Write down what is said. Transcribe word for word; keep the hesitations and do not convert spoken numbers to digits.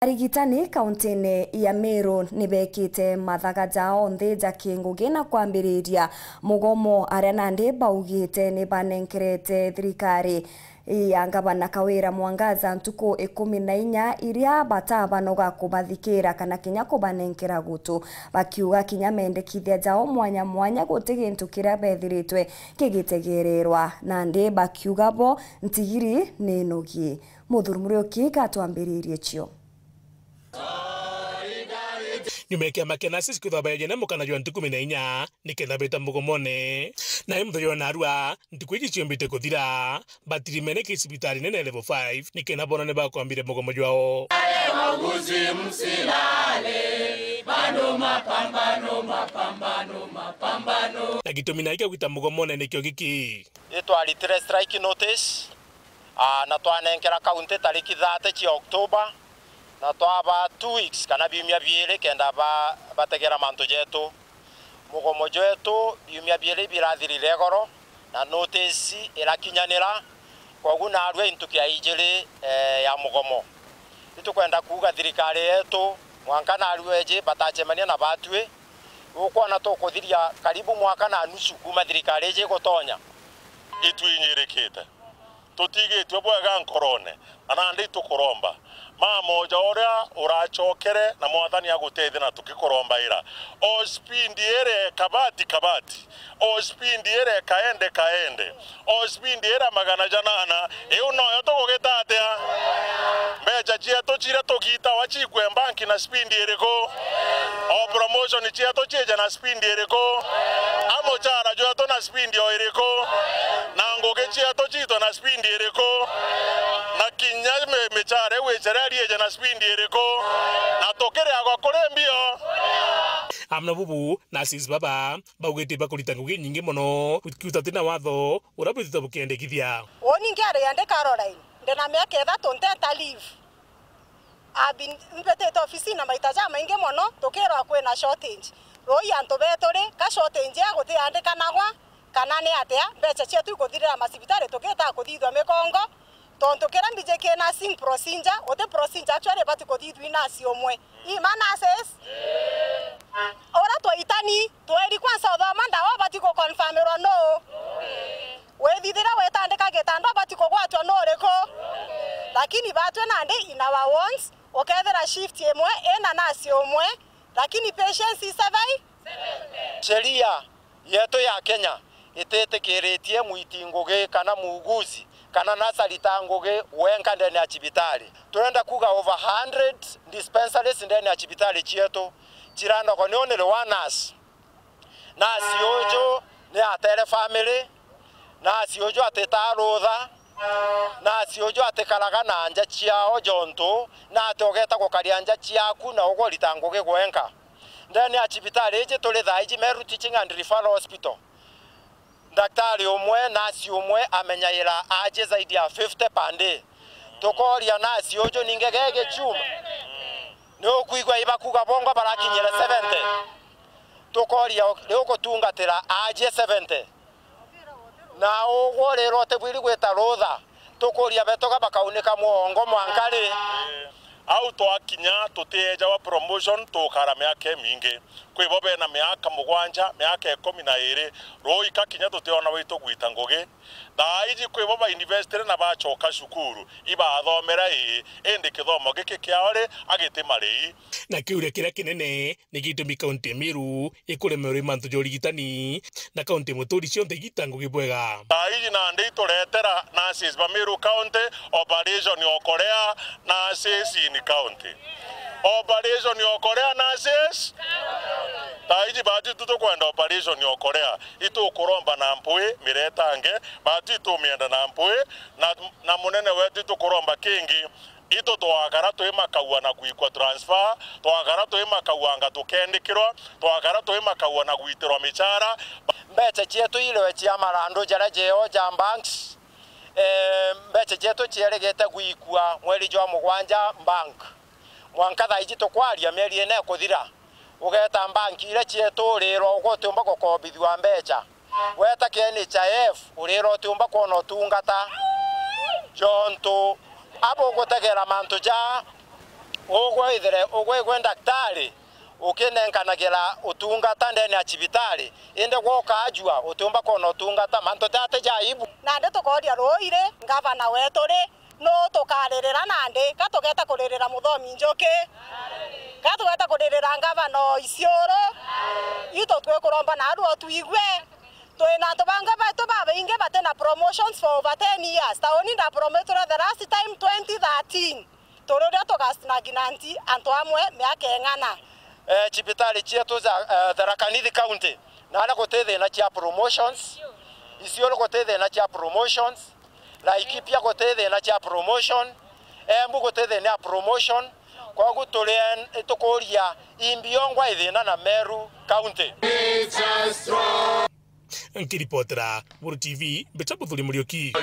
Arigitani kauntine ya Meru ni bekite mathaga jao nthi ja kingugi na kwambiriria mugomo, aria nandi baugite ni banenkerete thirikari ya Ngavana Kawira Mwangaza ntuku ikumi na inya iria batabanoga kubathikira kana kinya kubanenkera gutu, bakiuga kinya mendekithia jao mwanya mwanya guti gintu kiria bethiritwe kigitegererwa. Nandi bakiuga bo ntigiri ni nogi. Muthuri Muriuki gatwambiririe cio. Nyuma ya kiama kia nurses kwithirwa baeejene mukana jwa ntuku kumi na inya nikenda bita mugomone. Nae muthenya wa narua, ntuku iji ciumbite kuthira, batirimene ki cibitari nene level five nikenda bona ni bakwambire mugomo jwao. Wauguzi msilale, bado mapambano, mapambano, mapambano. Na gitumi nai kia gwita mugomone nikio giki. Itwaritire strike notice, aa, na twanenkera kaunti tariki thirty cia October, na twaba two weeks kana biumia biiri kenda ba-, bategera mantu jetu. Mugomo jwetu biumia biiri birathirire igoro, na notice irakinyanira, kwogu narua into kia ijiri, ee, ya mugomo. Itukwenda kuuga thirikari yetu, mwanka narua iji batacemania na batwi, ukwona tukuthiria karibu mwaka na nusu kuuma thirikari iji igutonya. Itwinyirikite. Tutigitue bwega nkorone, na nandi itukuromba. Mama uja uria uracokere, na Mwathani agutethie na tugikurombaira. O spindi ire kabati kabati. O spindi ire kaende kaende. O spindi ire magana janana. Iu noyo tugugita atia? Mbeca cietu ciria tugitawa cikue mbanki na spindi iriku? O promotion cietu ciije na spindi iriku? A muchara jwetu na spindi o iriku? Na ngugi cietu ciitwe na spindi iriku? Na kinya mi-, michara iu icereri ije na spindi iriku? Na tukiriagwa kuri mbio? Amwe na bubu, nurses baba baugite bakurita ngugi nyingi mono, kiuta tina watho uria bwithitwe bukiendekithia. Uuni ngiari andi Caroline, ndina miaka ithatu nteta leave. I've been, mbitite ofisini na maita jamaingi mono, tukirwa kwina shortage. Rui antu betu ri, ka shortage ya gutiandikanagwa, kana ni atia, mbeca cietu ikuthirira macibitari, tukita kuthithua migongo, tontu kiria mbiji ki nursing procedure, uti procedure actually ibati kuthithua i nurse umwe. I ma nurses? Uria twaitani, tweri kwanza uthoma ndawa ubati guconfirmirwa nuu? Withithira witandika gitanda ubati kugwatwa nu uriku? Lakini batwi nandi in our wards, ukethira shift imwe ina nurse umwe, lakini patients i seven. Sheria yetu ya Kenya ititikiritie mwiti ngugi kana muuguzi kana nurse arita ngugi wenka ndene ya cibitari. Turenda kuuga over hundred dispensaries ndene ya cibitari cietu cirandagwa ni only one nurse. Nurse uju ni atere family, nurse uju atitaa rutha, nurse uju atikaraga na nja ciao jontu nati ugeta gukaria nja ciaku na ugurita ngugi gwenka. Ndene ya cibitari iji turi thaa iji Meru Teaching and Referral Hospital, ndaktari umwe, nurse umwe amenyaira aji zaidi ya fifty per day. Tukoria nurse uju ninge gege chuma, ni ukwigua ibakuga bongo barakinyire seventy. Tukoria ni ugutungatira aji seventy. Na ugwo rero utibwiri gwita rutha, tukuria betoga bakaunika mwongo mwanka ri? Au twakinya tutiejawa promotion tukara miaka imingi. Kwi bo bena miaka mugwanja, miaka ikumi na iri, ruu ikakinya tutiona witu gwita ngugi. Thaa iji kwi bo bainvestire na bacoka cukuru, ibathomera ii, indi kithomo giki kiao ri, agiti marii. Na kiuria kiria kinene ni gitumi kaunti ya Meru ikuremerwa i mantu ja urigitani, na kaunti muturi cionthe igita ngugi bwega. Thaa iji nandi ituretera nurses ba Meru County operation okorea nurses in county. Operation okorea nurses. Thaa iji batu itu tukwenda operation okorea. Itukuromba na mpwi miretange, batu itumienda na mpwi, na, na munene wetu itukuromba kingi. Itu twakara twi makaua na gwikwa transfer, twakara twi makauanga tukendikirwa, twakara twi makaua na gwitirwa michara. Mbeca cietu irwe cia marandu jaria jeo ja banks, eh, mbeca cietu cierigite gwikua mweri jwa mugwanja bank. Mwanka thaa iji tukwaria mieri ina ikuthira, ugeta bank iria cietu urirwa ugutiumba gukombithua mbeca. Weta ki N H I F, urira utiumba kwona utungata. Jontu abo ugutegera mantu ja Ugwe withire ugwe igwe ndaktari ukinenkanagira utungata ndene ya cibitari, indi gwe ukajua utiumba kwona utungata, mantu te ati ja aibu. Nandi tukoria ruuji ri ngavana wetu ri, nuu tukaririra nandi? Ka tugeta kuririra Muthomi Njuki? Ka tugeta kuririra ngavana o Isiolo? Itu twikuromba naarua utwigue. Twina antu bangi baitu babaingi batina promotions for over ten years. Tauni ndapromotirwe the last time twenty thirteen. Turi uria tugastagnanti antu amwe miaka ing'ana. Eh, cibitari cietu ja, eh, Tharaka Nithi County, naria guti thina cia promotions, Isiolo guti thina cia promotions, Laikipia guti thina cia promotion, Embu guti thina ya promotion, kogu turi en-, tukuria imbi yongwa ithina na Meru County. Nkiripotera Buru T V, mbita Buthuri Muriuki.